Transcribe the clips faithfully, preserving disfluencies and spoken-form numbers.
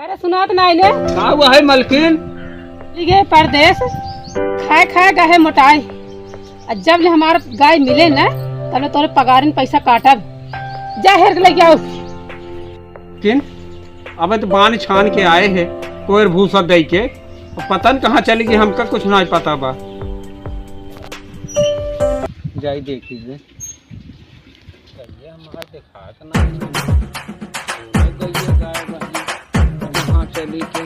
अरे सुनात नाहीं ने? का हुआ है मलकिन? चली गए परदेस, खाए खाए गए मोटाए। अउर जब ले हमार गाय मिले ना, तब ले तोरे पगारन पैसा काटब। जा हेर के लेके आओ। किन? अबे तो बांध छान के आए हैं, कोयर भूसा दे के। अब पता न कहाँ चली गई, हमका कुछ नाहीं पता बा। जाई देखी जे। गइया हमार देखात ना। गइया गाय बहिन, कहाँ चली के?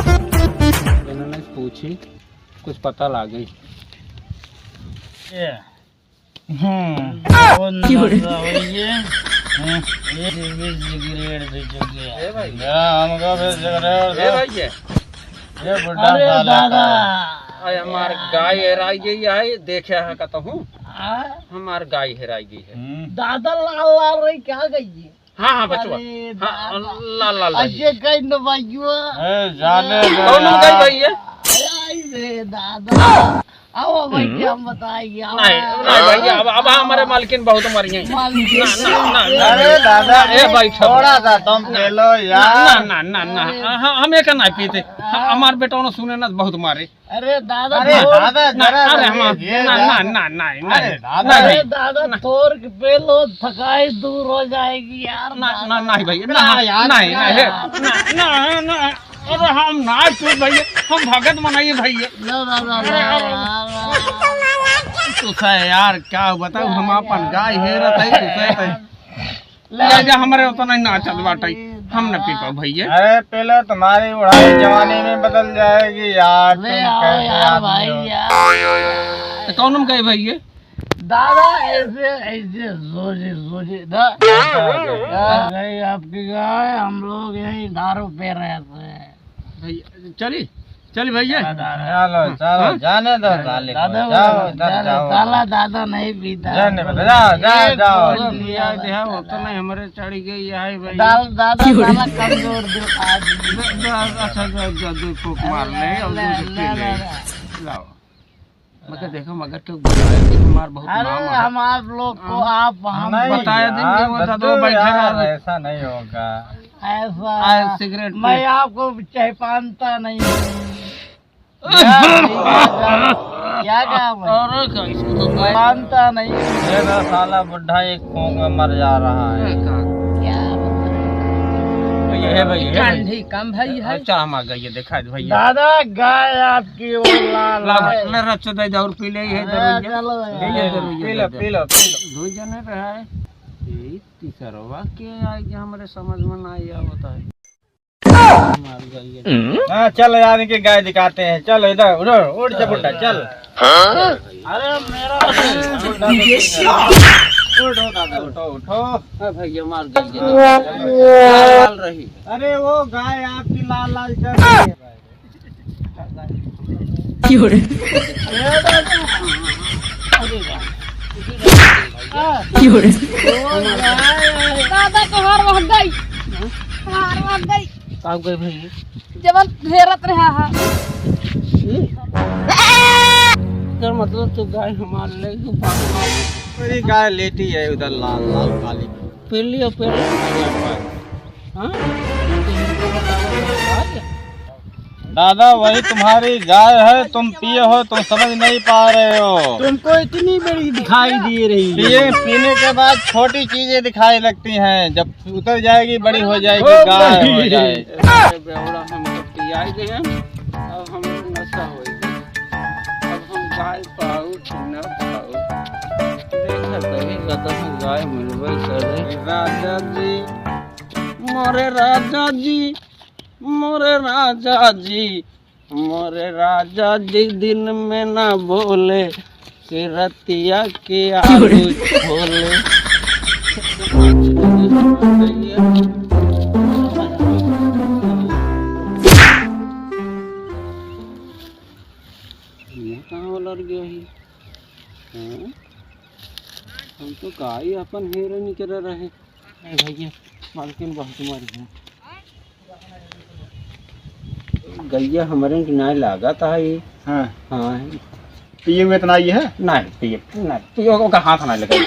इन्होंने पूछी, कुछ पता लागी। ये। हम्म। कौन नशा होई ये? हम्म। ये भी सिगरेट पी चुके हैं। ए भाई। या, हमका भी सिगरेट ए दो। भाई ये। ये बुढ़ा अरे साला दादा। का। अरे हमार गाय हेराई गई है, देखे हैं कतहूँ। हाँ? हमार गाय हेराई गई है। हम्म। दादा लाल लाल रही क्या गई है? हाँ, हाँ, बचवा। अरे हाँ, दादा। लाल, लाल, लाल। अजय कहीं न भाइयों। ए, जाने दे कौन यार। गई भाई ये? आई रे दादा। आओ भाई, हम्म। क्या हम बताइए, आओ। नहीं, नहीं भैया, अब, अब हमारे मालकिन बहुत मरी हैं। मालकिन। ना, ना, ना, ना, अरे ना, दादा, ना, ए भाई, छोड़ो। थोड़ा सा तुम पी लो यार। ना, ना, ना, ना, ना। अरे। हाँ, हम एक ना पीते। हाँ। हमार बेटा उन्होंने सुने ना, बहुत मारे। अरे दादा, अरे थोर-, दादा, ना, जरा अरे सा हम, ये ना, यार। ना, ना, ना, ना, अरे ना, दादा। ना, अरे दादा, ना। थोर के पी लो, थकाई दूर हो जाएगी यार, ना, दादा। ना, नहीं भैया, ना, ना यार, नहीं, ना नहीं, यार। ना, ना, ना, अरे हम ना चूक भैया, हम भगत बनाइए भैया। ना, ना, ना, अरे, ना, अरे। ना, ना। तो सर यार, क्या बताऊँ, हम अपन गाय हेरत है, तो सर है। ले जा, हमरे उतना ही नाचत बाटे, हम न पी पाओ भैया। अरे पी लो, तुम्हारी बुढ़ाई जवानी में बदल जाएगी यार, ले तुम आओ कैसे यार आदमी भाई हो? यार। तो कौन हम कहे भैया? दादा ऐसे, ऐसे सोचे, सोचे ना। ऐसा हो जाएगा। आ गई आपकी गाय, हम लोग यहीं दारू पी रहे थे। भैया, चली, चली भैया। चलो, चलो, हाँ? जाने दो साले को, दादा, जाओ, उधर जाने, जाओ। साला दादा नहीं पीता। जाने दो, जाओ, जाओ, एक जाओ। बोल दिया भैया, बस। देहा, वो तो नहीं, हमारे चढ़ी गई है भाई। दाल-, दादा, साला कमजोर दिल आदमी। द-, द-, अच्छा, द-, द-, दो फूंक मार ले, और ले, दो ले, पी ले, ले। ले। लाओ। मगर देखो, मगर क्यों बताया कि हमार बहुत अरे, नाम है। हम आप लोग को हाँ। आप, हम नहीं बताया दिन यार, के वो दद्दू दादा बैठे यार, रहा। ऐसा नहीं होगा। ऐसा आए सिगरेट मैं पे। आपको चहपानता नहीं हूँ। क्या, क्या, क्या, क्या बात? अरे, का इसको तो मानता नहीं। ये तो साला बुढ़ा एक फूंक में मर जा रहा है। अरे, का? क्या बता रहे हो? ये है भाई, ये है भाई। ठंडी कम भाई है। अच्छा, हम आ गए, ये दिखा दे भैया। दादा, गाय आपकी ओर लाल ला है। भाई, ले रच्चो दे दे और पी ले, ये अरे, दरुइया। चलो यार। ये, ये दरुइया पी लो, दे दे। पी लो, पी लो। दो जने रहा है। ये तीसरवा के आए कि हमरे समझ में ना आया होता है। मार गई है। हाँ, चल यार, इनके गाय दिखाते हैं। चल इधर, उठ, उठ जा बुड्ढा, चल। अरे मेरा उठ, उठ दादा, उठो, उठो। हाँ भैया, मार गई है। लाल लाल रही। अरे वो गाय आपकी लाल लाल चल रही है। क्यों रे? क्यों रे? दादा के हार वह गई, हार वह गई। का गई भैया? जवन हेरत रहा है। हम्म। एकर मतलब तो गाय हमार ले गई, भाग, भाग। मेरी गाय लेटी है उधर लाल लाल काली। पी लियो, पी लियो। हाँ? दादा, वही तुम्हारी गाय है, तुम पिए हो, तुम समझ नहीं पा रहे हो। तुमको इतनी बड़ी दिखाई दे रही है। पिए, पीने के बाद छोटी चीजें दिखाई लगती हैं, जब उतर जाएगी, बड़ी हो जाएगी, ओ गाय हो भाई। जाएगी। अरे बेवड़ा, हमको पियाई दे, अब हम नशा हो गए। अब हम गाय पाऊ कि न पाऊ, देखा तनी कतहूँ गाय मिलबे करे। राजा जी, मोरे राजा जी, मोरे राजा जी, मोरे राजा जी दिन में ना बोले, कि रतिया के आलू छोले। ये कहाँ वाला गया है? हाँ? हम तो गाय अपन हेरे निकल रहे। नहीं भैया, मालकिन बहुत मारी है। गइया हमरे के नाहीं लागत है। हाँ। हाँ। पिए हुए तो नाहीं है? नाहीं, पिए, नाहीं, पिए, ओका हाथ नाहीं लगे।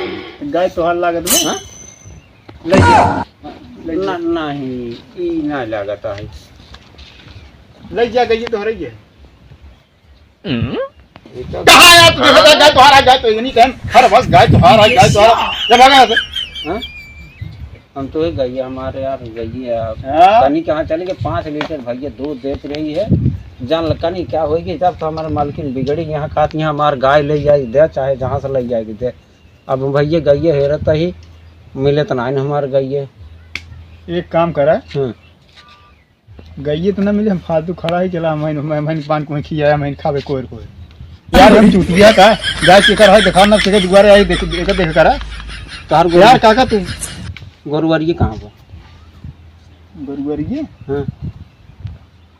गाय तोहार लागत बा? हाँ? ले जा। ले जा। ना, नाहीं, ई नाहीं लागत है। ले जा, गइया तोहरे ही है। हम्म? ये तो कहाँ यार, तू देखा था, गाय तोहार है, गाय तो एनी टाइम, हर वक्त गाय तोहार है, गाय तोहार है। जा भागा यहाँ से। हाँ? हम तो ये गइया हमारे यार, गइया है। हाँ? तनी कहाँ चले के पाँच लीटर भइया दूध देत रही है। जान ल कनी क्या होई कि जब तो हमारे मालकिन बिगड़ी, यहाँ कहत यहाँ हमार गाय ले जाए दे, चाहे जहाँ से ले जाए के दे। अब भइया गइया हेरत ही मिलत नाहीं हमार गइया। एक काम करा, हम्म। गइये तो ना मिले, हम फालतू खड़ा ही चला, मैं, मैं, मैं पान को खियाया, मैं खावे कोयर कोयर। यार, हम चूतिया का, गाय केकर है, देखा ना, तेरे दुआरे आई, देख, देख, देख करा। तोहर गोरु-, यार, काका तू। गोरुआरिये कहाँ बा? गोरुआरिये? हाँ।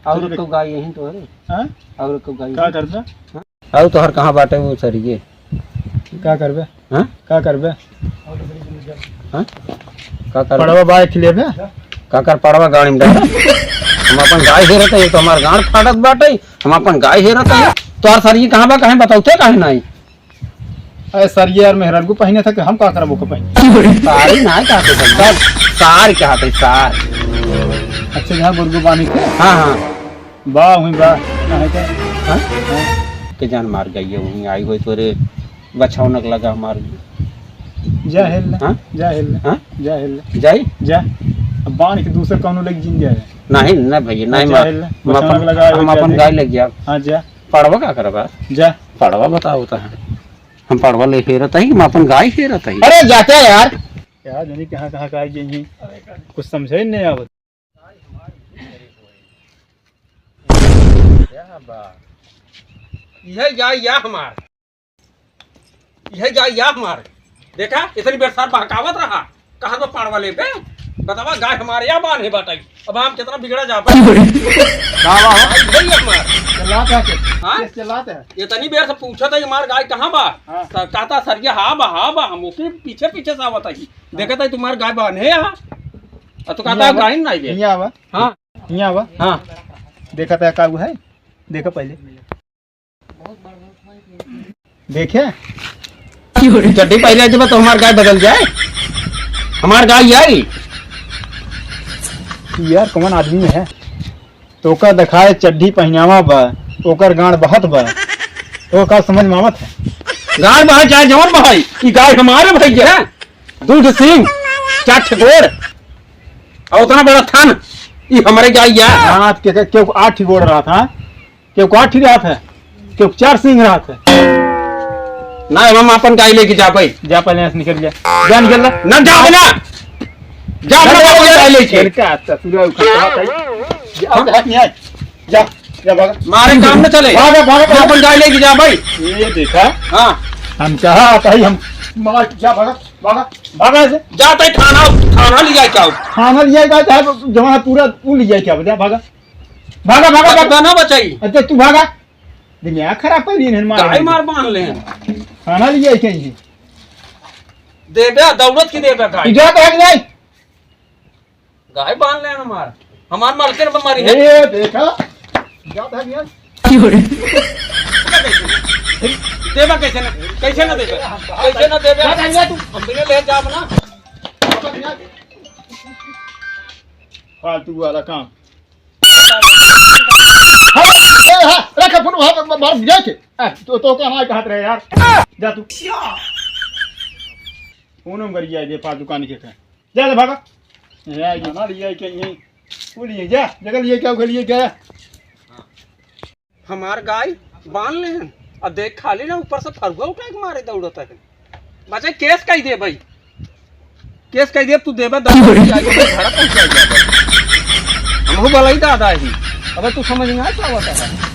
और चल तो गाय यहीं तो है। हाँ? और तो गाय का यहीं। करबे? हाँ? अउ तोहर कहाँ बाटे वो सरिये? का करबे? हाँ? का करबे? हाँ? का करबे? पड़वा बाय खिलेबे? का कर पड़वा गाड़ी में डाल? हम अपन गाय हेरत है, तो हमार गाड़ फाटत बाटे, हम अपन गाय हेरत है। तोहर सरिये कहाँ बा, काहे बताउते काहे नाहीं? अरे सरिये यार मेहरारू को पहिने था कि हम का करबो को पहिने? साड़ी नाहीं कहते भइया, सार कहते, सार। अच्छा, जहाँ गुरगु बानी थे? हाँ, हाँ। बा, वहीं बा। कहाँ है क्या? हाँ? हाँ। के जान मार गई है, वहीं आई हुई तोरे बछौनक लगा मार। जा हेल ले। हाँ? जा हेल ले। हाँ? जा हेल ले। जाई? जा। अब बांध के दूसर कौनो लेके जिन जाए। नहीं, ना भइया, नहीं जा मार। हेल ले। हम बछौनक अपन, लगा हम हुआ अपन जा गाय दे। लेके जाब। हाँ, जा। पड़वा का करबा? जा। पड़वा बताओ तो है। हम पड़वा ले हेरत ही, हम अपन गाय हेरत ही। अरे जाते यार। यार, जनी कहाँ, कहाँ का आई गई हैं। कुछ समझे नहीं आवत। क्या बा? यह गाय या हमार, यह गाय या हमार। देखा, इतनी बेर सार बहकावत रहा, कहाँ तो पाड़वा ले बे? बतावा, गाय हमारे यहाँ बांधे बाटई। अब हम कितना बिगड़ा जा बे? का बा हो? गाय भाई हमार। चिल्लात है के? हाँ? किस चिल्लात है? इतनी बेर से पूछत है, हमार गाय कहाँ बा? हाँ। त कहता, "सरिया, हाँ बा, हाँ बा।" हम ओके पीछे पीछे से आवत है। देखत है, तुम्हार गाय बांधे यहाँ। और तो कहता, हियाँ आवा। "गाय नहीं बे।" हियाँ आवा। हाँ। हियाँ आवा। हाँ। देखा था का हुआ है? देखा पहले। देखे? चड्डी पहले जब तो हमार गाय बदल जाए, हमार गाय यही। यार, कौन आदमी है? तोका देखाए चड्डी पहिनावा बा, ओकर गांड बहत बा, तो का समझ में आवत है? गांड बहाए चाहे जवन बहाए, ई गाय हमारे भइया है। दू ठे सींग, चार ठे गोड़, और उतना बड़ा थन, ई हमरे गाय या। हाँ, के, के, केहू आठ ठे गोड़ रहत है, केहू आठ ठे रहत है, केहू चार सींग रहत है। ना, हम अपन गाय लेके जा पाई। जा, पहले यहाँ से निकल जा। जा, निकल जा। ना, जा ना। जा, जा, अपना जा, अपन जा। गाय लेके। इनका ससुरा उखा के बात है। जा, जा, नहीं आए। जा, जा, भागा। मारे काम न चले। भागा, भागा, हम भागा। अपन गाय लेके जा भाई। ये देखा। हाँ। हम कहा आता ही हम मार, जा, भागा, भागा, भागा ऐसे। जा, तय थाना, थाना ले जाए क्या? थाना ले जाए क्या? चाहे जमाना पूरा वो ले जाए क्या? जा, भागा। भागा, भागा, भागा। बता ना बचाई। अच्छा, तू भागा। दिमाग खराब कर ली इन्हें मार गाय दिया। मार बांध ले। खाना लिया ही कहीं। देबे, दौड़त की देबे गाय। तू जा तो हट जाए। गाय बांध ले हमार। हमार मालकिन पे मारी है। ए, देखा। जा तो हट जाए। देबे कैसे ना, कैसे ना देबे? कैसे ना देबे? जा तो हट जाए तू। हम बिना ले जाब ना। जा तो हट जाए। फालतू वाला काम। हाँ, ए, हाँ, रख फोन, हाँ, ब-, ब-, ब-, जाए के। ए, तो, तो क्या हमारे हाथ रहे यार? जा तू। फोन हम करिए, ये फालतू कान के। जा, जा, भागा। ये आ गया, ना लिया क्या यहीं? वो लिए, जा, जगह लिए क्या, उधर लिए क्या? हमार गाय बांध ले हैं। अब देख खाली ना ऊपर से फरुआ उठा के मारे दौड़त है। बचे केस कही दे भाई, केस कही दे, तू देबे दौड़ के जाके भाई घर पहुंचा जाबे। हमहू भलाई दादा ही। अबे तू समझ में आ क्या होता है?